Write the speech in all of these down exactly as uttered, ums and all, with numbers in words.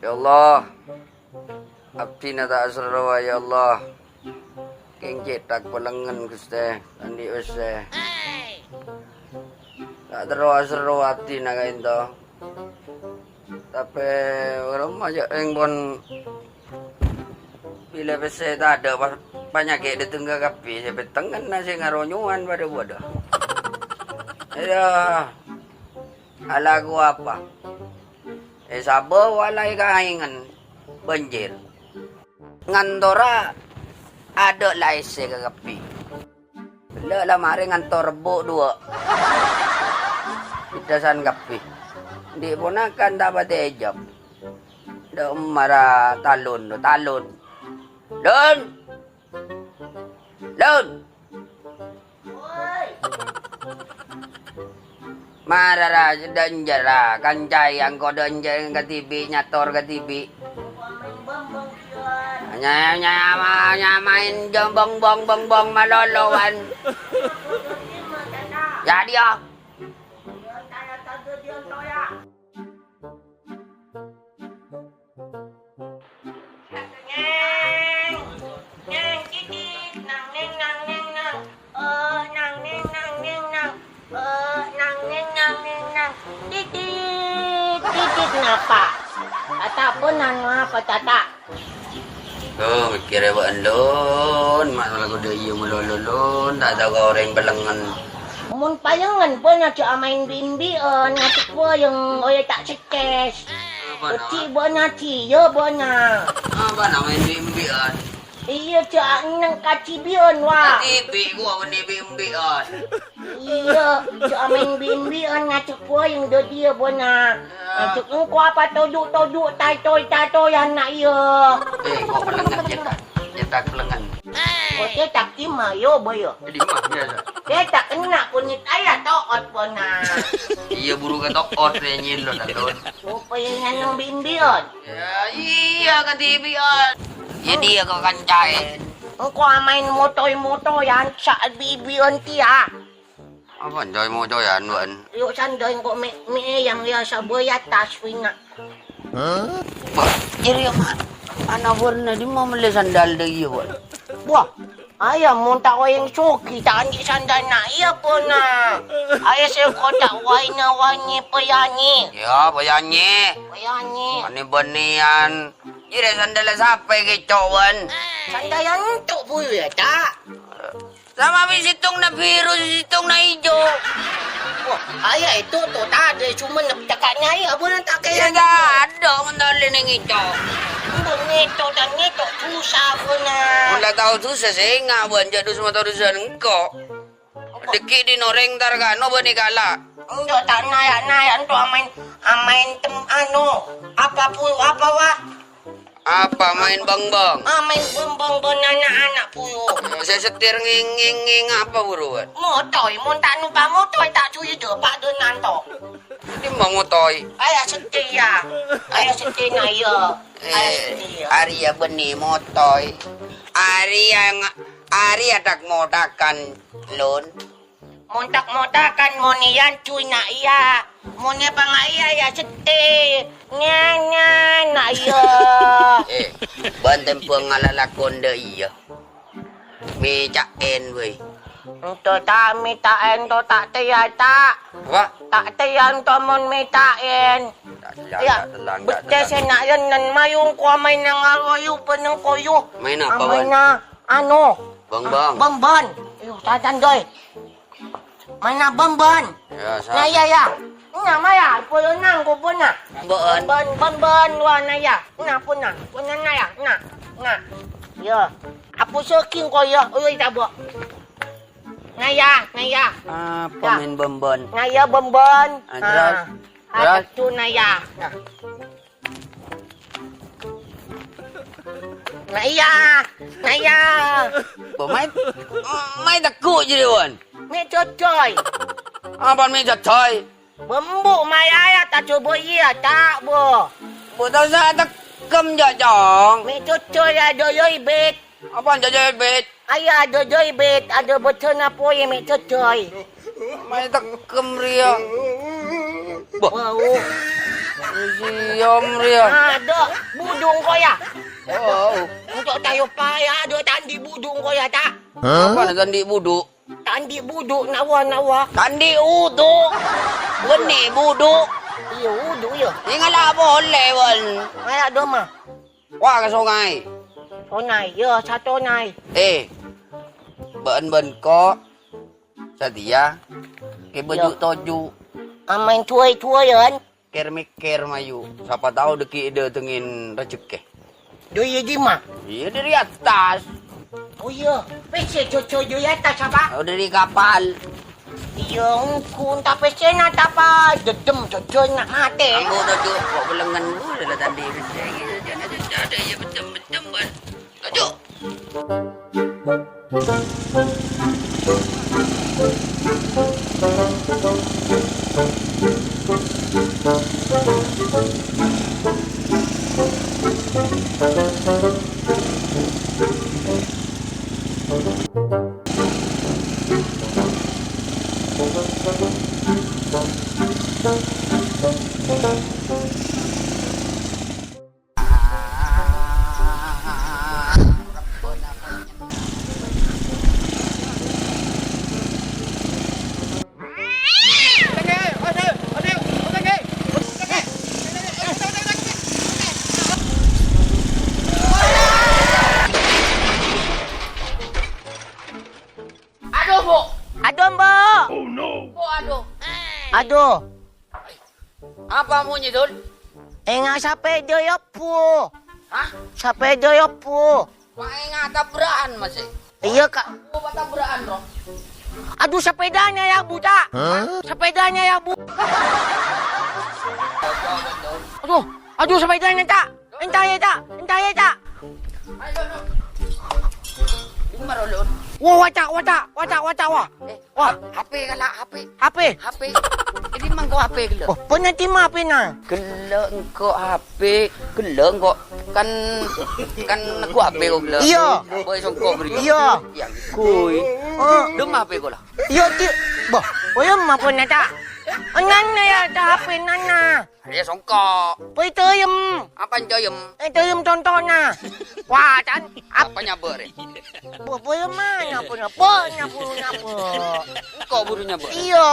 Ya Allah, abdhina ta' aserrowa, ya Allah. Kèng cètak palengngen, Ghustè, andi' pèssè. Ta' terro aserro abdhina ka'ènto. Tapè bârâmma jâ' rèng pon bilâ pèssè tadâ', pa-, panyakè' dâteng ka kabbhi, sè pèttengnganna sè ngaronyowan padâ-padâ. Iyâ, alako apa? È sabâ walaè kaèngan bânjir. Ngantora adâ' la èssè ka kabbhi. Ghellâ' la marè ngantor ebbu' duwâ'. Bidhâsan kabbhi. Andi' ponakan ta' patè èjâb. Dâ' emma ra talon, talon. Lon! Lon! Mara ra, dâ' enjâ' ra, kancaè engko' dâ' enjâ' kadhibi', nyator kadhibi'. Nya-, nya-, ma-, nya-, maèn jong bong-bong, bong-bong malolo, wan. Jadi, ya. Neng, neng, titit, nang, neng, nang, neng, nang. Eh, nang, neng, nang, neng, nang. Eh, nang, neng, nang, neng, nang. Titit, titit, napa? Kata apa, nang, apa, kata? Duh, mikkèrè bâ'ân, Lon. Ma' lagu dâ' iyâ malolo, Lon. Ta' tao ka orèng palengngen. Mon palengngen, bâ'na jhâ' amaèn bi'-embi'ân. Ngadek bâ'na, oya ta' setes. Apa, Napa? Kècè' bâ'na, cè' iyâ bâ'na. Apa, Napa, maèn bi'-embi'ân? Iyâ, jhâ' neng kadhibi'ân, wa. Kadhibi', gua mènè bi'-embi'ân. Iyâ, jhâ' amaèn bi'-embi'ân, ngadek bâ'na, dâ' iyâ bâ'na. Ya. Ngadek engko' apa todhu'-todhu', taè-taè, taè-taèan na' iyâ. Eh, kok palengngen cètak? Cètak palengngen. Kok cètak dimma, iyâ, bâ, iyâ? Dimma, biyasa. Cètak enna' kunyit ayah to'ot bâ'na. Iyâ, buru ka to'ot, rè, nyèlo, Lon. Rupanya nyanong bi'-embi'ân. Ya, iyâ, kadhibi'ân. Iyâ, dâ' iyâ kok kancaè. Engko' amaèn motoy-motoyan, sa' bi'-embi'ân kèya. Apa, coy-mocoyan, bâ'ân? Yu, sandhâ engko' mè', mè' yang ya sabâ ya tas pina. Hah? Bâ, jârèya ma-, ana bârna dimma mellè sandal dâ' iyâ, bâ'ân? Wah, ayah mon ta' wayang sogi, ta' andi' sandal na' iyâ, bâ'na. Ayah sè koca' wayna wanyè pèyanyè. Ya, pèyanyè. Pèyanyè. Bânnè-bânnèyan. Jârèya sandalla sapè kèco', bâ'ân? Sandalla ènto' bhuru ya, ta'? Sama bi' sèttongnga bhiru, sèttongnga ijo. Wah, ayah èto' to tadâ' coma nep caka'na ayah, bâ'na ta' kèya. Ya, tadâ' mon tadâ' neng èto'. Mon èto' ta' èto' dusa, bâ'na. Mon la tao dusa, sènga', bâ'ân, jâ' dusa matodusa'an engko'. Dâgghi' dhin orèng tar kano bânnè kala'. Enjâ' ta' naya'-naya' ènto' amaèn, amaèn tem-, ano, apa pu-, apa, wa? Apa maèn bâng-bâng? Ah, maèn bâng-bâng bân na'-ana' buru. Sè setir ngèng-ngèng-ngèng apa buruan? Motoy, mon ta' nompa' motoy, ta' duwi dâpa' dâ' nanto. Dimma motoy? Ayah setir, ya. Ayah setir na', iyâ. Ayah setir, iyâ. Arèya bânnè motoy. Arèya nga-, arèya tak-motakan, Lon. Mon tak-motakan, mon èyanjuy na' iyâ, mon èpangaiya ya seddhi, nyan-nyan na' iyâ. Eh, bân tembhâng ngalalakon dâ' iyâ. Mèca'èn, wèy. Ento' ta' mèta'èn to ta' tèya, ta'. Apa? Ta' tèya ento' mon mèta'èn. Ta' tèya, ya, ta' tèya, ta' bhâstè tèya. Sè na' iyâ nèn mayung ko maèna ngaroyu bân engko' yu. Maèn apa, Wan? Maèna, ano. Bâng-bâng. Bâng-bâng. Ayo, tantan, Joy. Mana bân-bân? Ya, sa- Nah, ya, ya. Nah, maya, polo nang ko pona. Bân. Bân, bân, bân, wa, na, ya. Nah, pona. Pona, na, ya. Nah, nah. Ya. Apa saking ko, ya? Oi, tabo. Nah, ya, nah, ya. Apa maèn bân-bân? Nah, ya, bân-bân. Ah, terus? Ah. Terus? Ada tu, nah, ya. Nah. Na' iyâ, na' iyâ. Bâ, maèn, maèn tegghu' jârèya, Wan. Mè' cocoy. Apa mè' cocoy? Bembu' maya ya ta' coba iyâ, ta', bâ. Bâ, ta' sa tekkem, jâ', Cong. Mè' cocoy ya, dâ' iyâ ibit. Apa jâ' iyâ ibit? Ayâ, dâ' iyâ ibit, adâ' bâjâna poy mè' cocoy. Maèn tekkem rèya. Bâ. Wau. Siom rèya. Adâ' budhu engko' yâ. Oh. Engko' tayo paya, adâ' ta' andi' budhu engko' yâ, Ta'. Apa ta' andi' budhu? Ta' andi' budhu, nawa, nawa. Ta' andi' udhu. Bânnè budhu. Iyâ, udhu, iyâ. Èngala polè, bân. Ngala' dâ' emma? Wa ka songay. Songay, iyâ, satongay. Eh, bân-bân ko'. Satèya, kè bâju' toju'. Amaèn towa-towa, yân. Kèr-mèkkèr, mayu. Sapa tao dâgghi' èdâtengngè rajhekkè. Dâri dimma? Iyâ, dâri attas. Oh, iyâ. Pèssè jojo dâri attas, apa? Oh, dâri kapal. Iyâ, engko' enta' pèssèna, ta' apa? Dheddhem jojo na' matè. Ambu toju', ko' bellengngen, bu, la ta' andi' pèssè. Iyâ, jâna jojo, iyâ, beccem-beccem, bân. Toju'. Aduh, Bu. Aduh, Mbok. Bu, aduh. Aduh. Apa monyè, Dul? Enga' sapèda yâ, Bu. Hah? Sapèda yâ, Bu. Wah, enga' tabra'an, masè. Iyâ, Ka'. Bu, apa tabra'an, Bro? Aduh, sapèdana yâ, Bu, Ca'. Hah? Sapèdana yâ, Bu. Aduh, aduh, sapèdana, Ca'. Enta yâ, Ca'. Enta yâ, Ca'. Ayo, no. Ini maro, Lun. Wah, wah, Ca', wah, Ca', wah, Ca', wah, Ca', wah. Eh, wah. H P kala, H P. H P? H P. Ini mangko H P gellâ'. Oh, pèna cè' ma H P-na? Gellâ' engko' H P, gellâ' engko' kan, kan neggu' H P ko gellâ'. Iyâ. Boy songko beri. Iyâ. Yang kui. Oh. Dum H P ko la. Iyâ, Ci'. Boh, boyâ ma pèna, Ca'? Enanna yâ, Ca', H P enanna. Arèya songko. Poi toyem. Apa toyem? Eh, toyem contohna. Wah, can. Ap- Apa nyabâ' rè? Bo-, boyâ mana, apa nyabâ', nyabâ', nyabâ'. Engko' buru nyabâ'. Iyâ.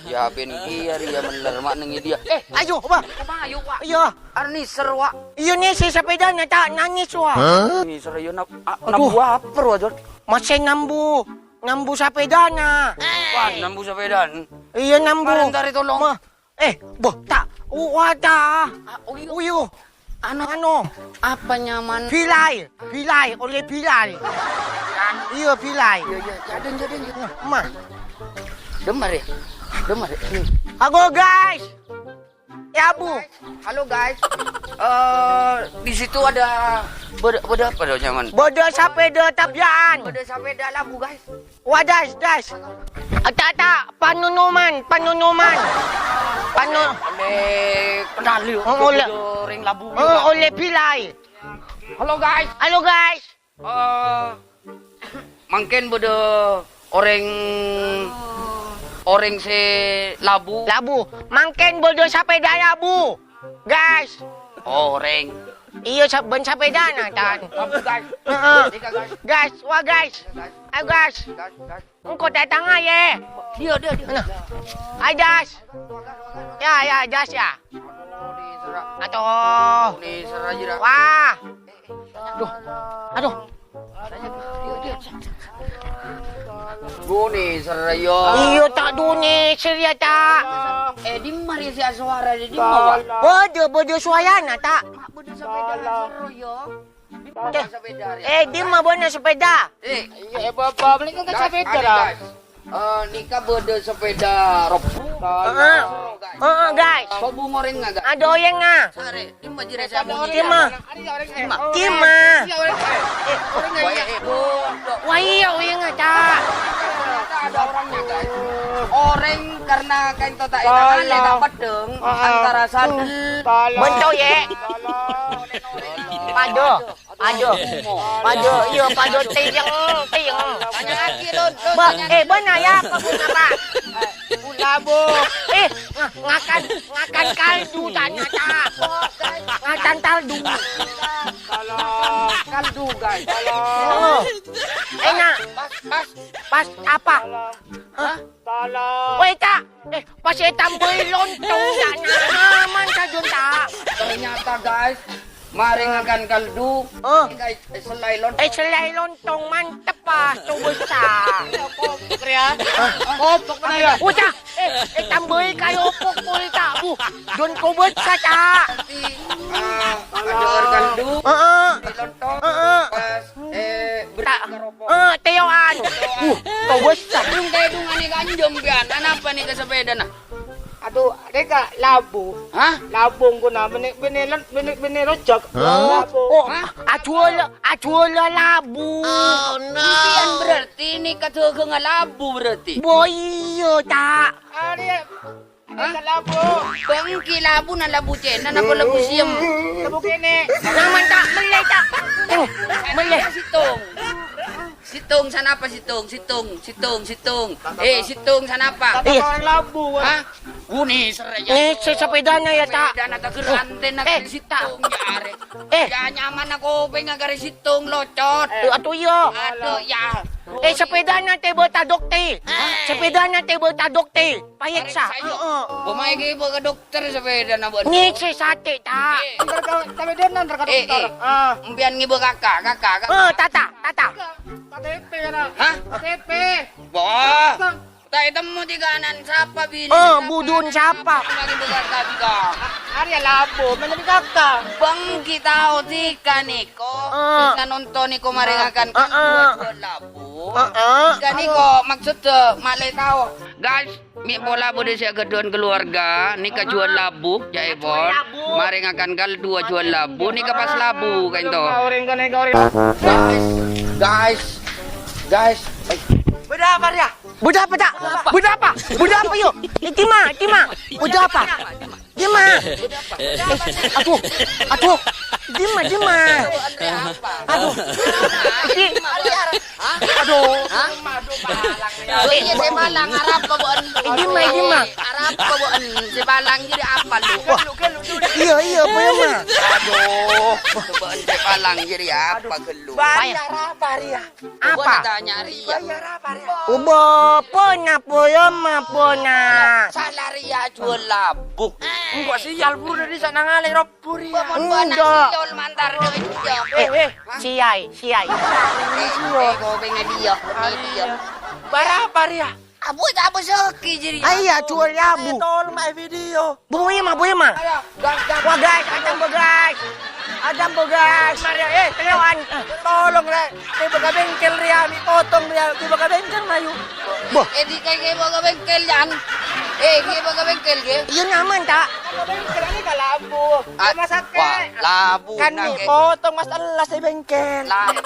Yâ, bân kèya rèya mèller ma' neng iyâ. Eh, ayo, Pak. Apa ayo, Pak? Iyâ. Arèya nèser, Pak. Iyâ, nèser sapèdana, Ca', nangès, Pak. Hah? Nèser, iyâ, nab-, a-, aduh. Nambu apa, Pak, Jon? Masè nambu, nambu sapèdana. Wah, nambu sapèdana. Iyâ, nambu. Parènta rè tolong. Ma-, Eh, boh, ta', u-, wa, ta'. Ah, uyu. Uyu. Anu, anu. Apa nyaman? Bilai, bilai, ollè bilai. Iyâ, bilai. Iyâ, iyâ, jâdin, jâdin, jâdin. Nah, ma. Demmar, yâ? Demmar, yâ? Aku, guys. Yâ, Bu. Halo, guys. Eh, di situ ada bâdâ, bâdâ apa, Dok, nyaman? Bâdâ sapèda tabya'an. Bâdâ sapèda labu, guys. Wah, das, das. Ta', ta', panonoman, panonoman. Pano- Ollè kenal yuk, oh, ollè. Bâdâ orèng labu yuk, oh, Pak. Ollè bilai. Halo, guys. Halo, guys. Eh, mangkèn bâdâ orèng, orèng sè labu. Labu. Mangkèn bâdâ sapèda labu. Gas. Orèng. Iyâ, sa-, bân sapèdana, Tan. Apa, gas? Heeh. Ini, gas. Gas, wah, gas. Gas. Ayo, gas. Gas, gas. Engko' ta' tanga, yâ. Dia, dia, dia. Nah. Ayo, gas. Yâ, yâ, gas, yâ. Aduh. Ini serah, jera. Wah. Aduh. Aduh. Ghun nèser, yâ. Iyâ, ta', ghun nèser, yâ, ta'. Eh, dimma rè sè asowara, dimma, Pak? Bâdâ, bâdâ sowarana, ta'. Mak, bâdâ sapèda asoro, yâ. Dimma sapèda rè? Eh, dimma bâ'na sapèda? Eh. Iyâ, eh, Bapak, bâli kan sapèda, ra. Eh, nèka bâdâ sapèda robbhu. Heeh. Heeh, guys. Sobu ngorèng, guys. Ada oyengnga. Sarè. Dimma jârèya sè abunyi? Dimma. Dimma. Wah, iyâ, oyengnga, Ca'. Ada orangnya, guys. Orèng karena kaènto ta' ènga' alè, ta' peddhâng, antara sadel. Bân toyè'. Padâ. Padâ. Padâ, iyâ, padâ tèyèng, tèyèng. Tanya lagi, Lun. Lun, tanya lagi. Eh, bâ'na, yâ, apa bâ'na, Pak? Labu. Eh, nga-, ngakan, ngakan kaldu, tanya, Cak. Ngakan kaldu. Tolong. Kaldu, guys. Tolong. Oh. Enak. Pas, pas. Pas apa? Tolong. Hah? Tolong. Weh, Cak. Eh, pas ètambâi lontong, Cak. Nyaman sajân, Cak. Ternyata, guys, marè ngakan kaldu. Oh. Ini, guys, eh, sèlaè lontong. Eh, sèlaè lontong, mantep, Pak. Coba, Cak. Kopok, ya. Kopok, mana, ya? Oh, Cak. Eh, eh, tambâi kalopok polè, Cak. Bu, don kobet sa, Cak. Nanti, ah, ada kaldu, heeh, di lontong, heeh, pas, eh, berhenti ngerokok. Eh, teyo'an. Uh, kobet sa. Belum kayak dungan nih, kanjeng, pian. Anapa nih ke sepeda, nah? Aduh, deka labu. Hah? Labu, guna bini, bini, bini, bini rojak. Hah? Labu. Oh, hah? Ajhuwâlâ, ajhuwâlâ labu. Oh, no. Pian berarti nih kadhâghângnga labu berarti. Bo, iyâ, Cak. Arè, arè, hah? Labu. Bângki labu, na labu cèna, napa labu sèyem? Labu kènè'. Nyaman, Cak, mellè, Cak. Oh, mellè. Sèttong. Sèttong, sanapa sèttong? Sèttong, sèttong, sèttong. Eh, sèttong, sanapa? Tataparan labu, Wan. Hah? Guni, serra, ya. Nih, se-, sepedana, ya, Cak. Sepedana, tager, oh, antena, eh, sèttong, ya, arè. Eh. Ya, nyaman aku pengen kare sèttong, locot. Eh, atuh, iya. Aduh, ya. Eh, sepedana tebâ tadok, Ti. Hah? Sepedana tebâ tadok, Ti. Payeksa. Payeksa, iya. Heeh. Pemae ki bâ ka dokter sepedana, bân. Ngisi sate, ta. Eh. Antar ka, sepedana antar ka dokter. Eh, eh. Ah. Empiyan ngibâ kaka, kaka, kaka. Eh, tata, tata. K T P, kana. Hah? K T P. Wah. Tata. Ta' ètemmo di kanan, sapa bini? Eh, sapa? Budun sapa? Lagi bâ kaka, bika. A-, arèya labu, mana di kaka? Bângki tao di kaniko. Eh. Terus nonton niko marengakan kan, eh, eh, dua jual labu. Eh, eh. Kaniko maksud, eh, malè tao. Guys, Mi' pola bâdâ sè aghâdhuwân kaluwarga, nèka juwâl labu, ca'èpon. Marèngakan kaldu juwâl labu, nèka pas labu, kaènto. Guys, guys, guys. Bâdâ apa, rèya? Bâdâ apa, Cak? Bâdâ apa? Bâdâ apa, yo? È dimma, è dimma. Bâdâ apa? È dimma. Aduh, aduh. È dimma, è dimma. Aduh. È di-, aduh. Hah? Aduh. Hah? Aduh, iyâ, sè palang, arapa bâ' ghâllu? È dimma, è dimma. Arapa bâ' ghâllu, sè palang jârèya apa, lu? Wah. Iyâ, iyâ, apa ya, Ma? Aduh. Bâ' sè palang jârèya apa ghâllu? Bâ' rèya arapa, rèya? Apa? Bâ' tanya rèya. Bâ' rèya arapa, rèya? Obâ, pona, poyo, Ma, pona. Sala rèya juwâl labu. Engko' sial, buru dâri sana ngalè, Rob. Buri, ya. Enggak. Tol mantar duit, ya. Eh, eh, siai, siai. Eh, eh, kopèngnga dia, kopèngnga dia. Bârâmpa rèya? Abu, tak apa saki jadi. Ayo, jual ya, Bu. Eh, tol, ma' video. Bu, iya, Ma, Bu, iya, Ma. Ayo, gas, gas. Wah, guys, ada, Bu, guys. Ada, Bu, guys. Mari, eh, tengok, Wan. Tolong, Rek. Tiba ka bengkel rèya, mi' potong rèya, tiba ka bengkel, mayu. Boh. Eh, di kayak, kayak bawa ke bengkel, Jan. Eh, kayak bawa ke bengkel, ya. Iya, nyaman, Cak. Bawa ke bengkel, ini kalau ambu. Ah, rumah sakit. Wah, labu, kan nah, mi' kayak potong, Mas, telas di bengkel. Labu,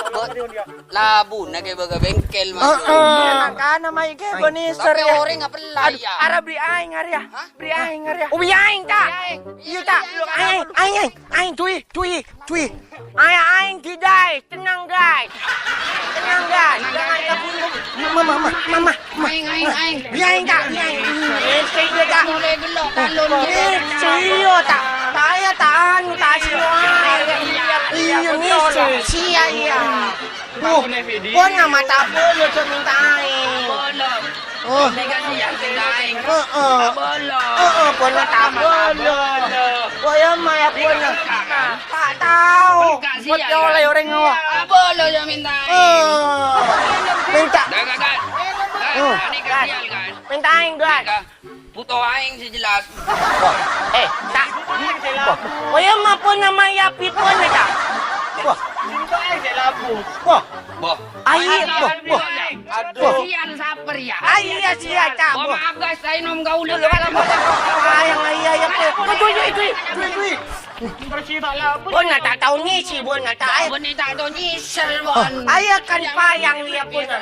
labu, nah, kayak bawa ke bengkel, Mas. Heeh. Iya, makanya, mai kayak bani. Tapi seri. Orang nggak pelan, aduh, ya. Arab di aing, arya. Hah? Bri aing, arya. Oh, bri aing, Cak. Bri aing. Iya, Cak. Bri aing. Aing, aing, aing, cuy, cuy, cuy. Aing, aing, tidak. Tenang, guys. Tenang, guys. Jangan kabur. Mama, mama, mama, mama. Aing, aing, aing. Biarin, Cak, biarin. Ini saya, Cak. Mulai gelok, talon. Ini saya, Cak. Saya tak anu, tak anu. Iya, ini saya, iya. Tuh, pon nama tak boleh, Cak, minta aing. Oh. Dikasih yang minta aing. Heeh. Tak boleh. Heeh, pon tak boleh. Kok ya, Ma, ya, pon. Tak tahu. Kok ya oleh orang ngawak. Abolo yang minta. Eh. Minta. Dah, dah, dah. Oh. Dah, dah, dah. Minta aing, guys. Dah. Puto aing sih jelas. Wah. Eh, tak. Wah. Oh ya, ma pon nama ya pipon ya, tak. Wah. Puto aing sih labu. Wah. Wah. Ayo, wah, wah. Aduh. Sial saper ya. Ayo, sial, tak. Oh, wah. Maaf, guys, saya nom gaul. Ayo, ayo, ayo. Itu, itu, itu, itu, itu. Bona tak tao ngisi, bona tak. Bona tak tao nyisel, Bon. Ayo kan payang dia, bona.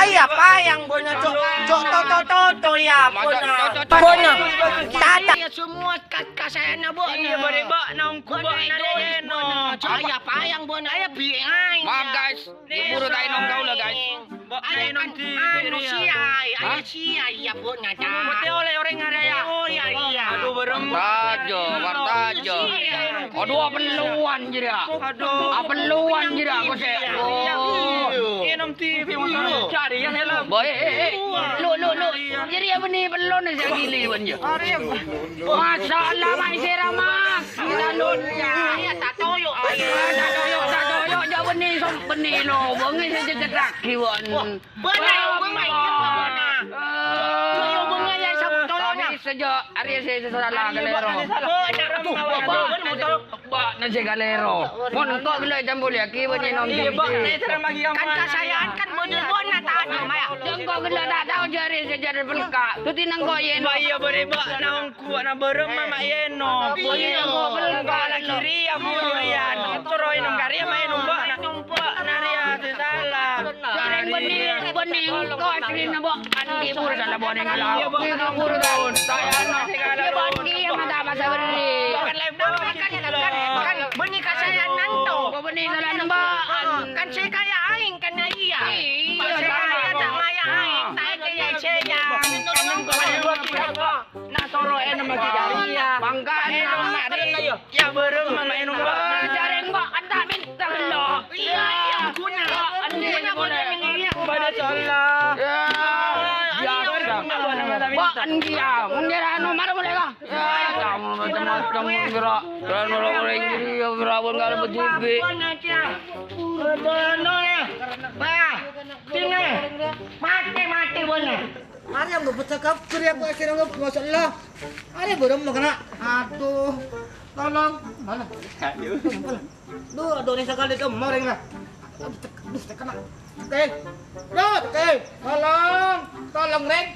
Ayo payang, bona, cok, cok, to, to, to, to, ya, bona. Bona. Tata. Semua kat kasayana, bona. Iya, bona, bona. Ayo payang, bona. Ayo biang. Maaf, guys. Buru tak enom kau lah, guys. Ayo kan manusia. Ay, ay, siya, iya, Bu, nyata. Mate oleh orèng arèya. Oh, iya, iya. Aduh, bareng. Wartajo, wartajo. Aduh, apelluwan jârèya. Aduh. Apelluwan jârèya, kok sè. Iya, iya. Oh. Ènom T V, cari ya, helm. Boy, eh, eh, eh. Lu, lu, lu. Jârèya bânnè pellona sè gili, bân, ya. Masya Allah, mai sera, Mas. Gila, lu. Iya, tak toyo. Iya, tak toyo, tak toyo. Jâ' bânnè, som-, bânnè, lo. Bângè sè cècèt lagi, bân. Bâna, bâna, bâna. Yo, bâna, ya, sabut tolong, ya. Saja, arèya sè, sè sala kalèro. Bâna, aduh, bâna, bâna, bâna, motor. Bâna sè kalèro. Mon engko' ghellâ' ècambuliyaghi bân Enom. Iya, Bâ, nèka sèrang lagi yang mana? Kan kasaya'an kan bâdâ bâna ta' adâ, Maya. Engko' ghellâ' ta' tao jârèya sè jârèya pelka. Tuti nangko' yèn. Bâ, iya, bârè, Bâ, nang kuwâna bârâmma, Ma' Enom. Iya, engko' pelka. Kala kiri, ya, Bu, Julian. Coro Enom karè, Ma' Enom, Bâ, na-, Bâ, narèya sè sala. Jârèya bânnè, bânnè engko' asrina, Bâ. Andi pur sala bâ'na ngala. Iya, Bâ. Andi pur, Bâ. Saya anak. Iya, Bâ, andi yang ada masa beri. Kan, kan, kan, kan, bânnè kasaya'an nanto. Bânnè sala nembâ'ân. Kan sè kaya aèng kan iya. Iya, sè kaya ta' maya aèng, ta' kaya saya. Nah, soro Enom lagi jârèya. Mangkana, Enom mari. Ya, bârâmma, Ma' Enom, Bâ. Jârèya, Bâ, anta minta lo. Iya, iya, guna. Andi guna, guna. Bâdâ sala. Ya. Bâ, andi ya. Mon jârèya anu, mara molè, Bâ. Ya, kamu macam-macam, Bâ. Kan orang-orang ini, ya, Bâ, pun kalau begitu. Bâ, sini. Mati, mati, bâna. Arèya nggak baca kabar ya, Pak, akhirnya nggak, Masya Allah. Arèya bârâmma kana'. Aduh, tolong. Mana? Aduh. Duh, aduh, ini sekali tuh, moreng lah. Aduh, tek-, aduh, tekena. Oke. Aduh, oke. Tolong. Tolong, Rek.